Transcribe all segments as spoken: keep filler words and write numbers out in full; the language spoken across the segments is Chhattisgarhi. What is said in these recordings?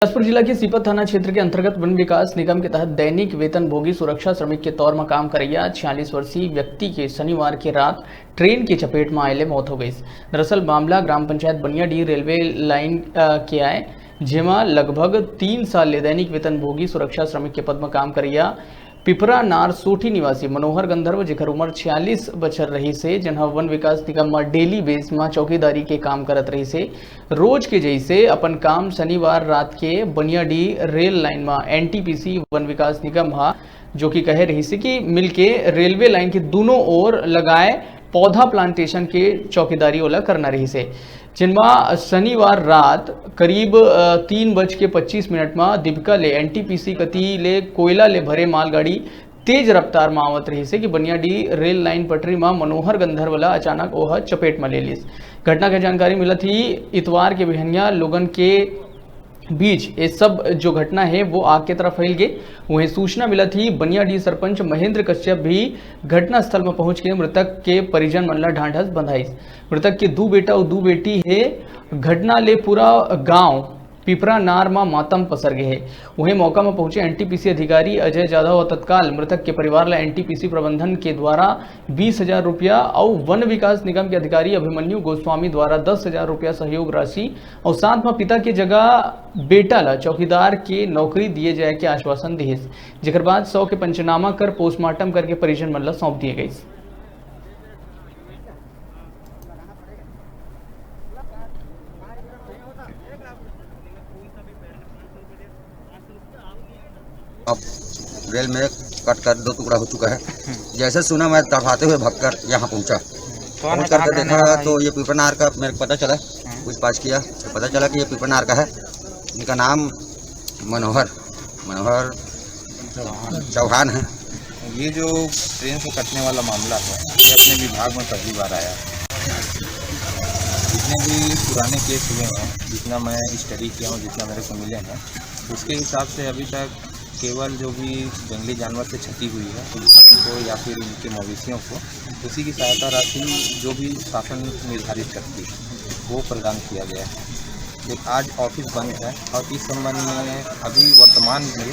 बिलासपुर जिला के सीपत थाना क्षेत्र के अंतर्गत वन विकास निगम के तहत दैनिक वेतन भोगी सुरक्षा श्रमिक के तौर म काम करैया छियालीस वर्षीय व्यक्ति के शनिवार के रात ट्रेन के चपेट म आए ले मौत हो गई। दरअसल मामला ग्राम पंचायत बनियाडीह रेलवे लाइन, अ, के आए, जेमा लगभग तीन साल ले दैनिक वेतन भोगी सुरक्षा श्रमिक के पद म काम करैया पिपरा नार सोठी निवासी मनोहर गंधर्व, जेकर उम्र छियालीस बछर रहिस हे, जेन ह वन विकास निगम म डेली बेस म चौकीदारी के काम करत रहिस हे, रोज के जइसे अपन काम शनिवार रात के बनियाडीह रेल लाइन म एनटीपीसी वन विकास निगम ह, जो कि कहे रहिस हे कि मिलके रेलवे लाइन के दूनों ओर लगाए पौधा प्लांटेशन के चौकीदारी ओला करना रहिस हे, जिनमा शनिवार रात करीब, अ, तीन बज के पच्चीस मिनट म दीपिका ले एनटीपीसी कति ले कोयला ले भरे मालगाड़ी तेज रफ्तार म आवत रहिस हे कि बनियाडीह रेल लाइन पटरी म मनोहर गंधर्व ला अचानक ओह चपेट म ले लिस। घटना के जानकारी मिलत ही इतवार के बिहनिया लोगन के बीच ये सब जो घटना हे वो आग के तरफ फैल गे। वहीं सूचना मिलत ही बनियाडीह सरपंच महेंद्र कश्यप भी घटनास्थल म पहुंच के मृतक के परिजन मन ला ढांढस बंधाइस। मृतक के दू बेटा अउ दू बेटी हे। घटना ले पूरा गांव पिपरा नार म मातम पसर गे हे। वहीं मौका म पहुंचे एनटीपीसी अधिकारी अजय जाधव ह तत्काल मृतक के परिवार ला एनटीपीसी प्रबंधन के द्वारा बीस हजार रुपया अउ वन विकास निगम के अधिकारी अभिमन्यु गोस्वामी द्वारा दस हजार रुपया सहयोग राशि अउ साथ म पिता के जगह बेटा ला चौकीदार के नौकरी दिए जाए के आश्वासन दिहिस, जेकर बाद शव के पंचनामा कर पोस्टमार्टम करके परिजन मन ला सौंप दिए गइस। अब रेल में कट कर दो टुकड़ा हो चुका है। जैसे सुना, मैं तड़फाते हुए भगकर यहाँ पहुँचा। कौन है, पहुँच कहाँ करके का रहने देखा वाला है तो ये? ये पिपरनार का मेरे को पता चला, हम्म। पूछताछ किया तो पता चला कि ये पिपरनार का है। इनका नाम मनोहर, मनोहर चौहान है। ये जो ट्रेन से कटने वाला मामला है, ये अपने विभाग में पहली बार आया है। जितने भी पुराने केस हुए हैं, जितना मैं स्टडी किया हूँ, जितना मेरे को मिले हैं, उसके हिसाब से अभी तक केवल जो भी जंगली जानवर से क्षति हुई है, इंसान को या फिर इनके मवेशियों को, उसी की सहायता राशि जो भी शासन निर्धारित करती है, वो प्रदान किया गया है। लेकिन आज ऑफिस बंद है और इस संबंध में अभी वर्तमान में,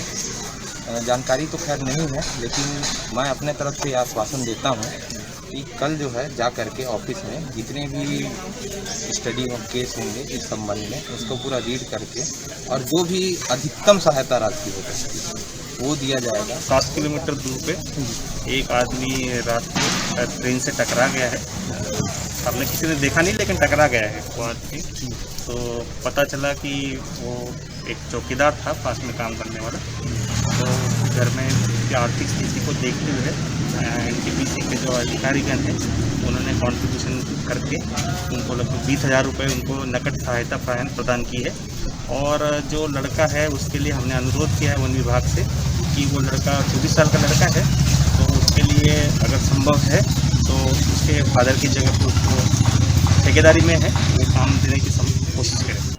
अ, जानकारी तो खैर नहीं है, लेकिन मैं अपने तरफ से आश्वासन देता हूँ कि कल जो है जा करके ऑफिस में जितने भी स्टडी और केस होंगे इस संबंध में, उसको पूरा रीड करके और जो भी अधिकतम सहायता राशि हो सकती है, वो दिया जाएगा। सात किलोमीटर दूर पे एक आदमी रात को ट्रेन से टकरा गया है। हमने किसी ने देखा नहीं, लेकिन टकरा गया है वो आदमी। तो पता चला कि वो एक चौकीदार था पास में काम करने वाला, तो घर में उसकी आर्थिक स्थिति को देखते हुए एनटीपीसी के जो अधिकारीगण हैं, उन्होंने कॉन्ट्रीब्यूशन करके उनको लगभग बीस हज़ार रुपये उनको नकद सहायता प्रदान प्रदान की है। और जो लड़का है, उसके लिए हमने अनुरोध किया है वन विभाग से कि वो लड़का चौबीस साल का लड़का है, तो उसके लिए अगर संभव है तो उसके फादर की जगह पे उसको ठेकेदारी में है, वो काम देने की सम-, कोशिश करें।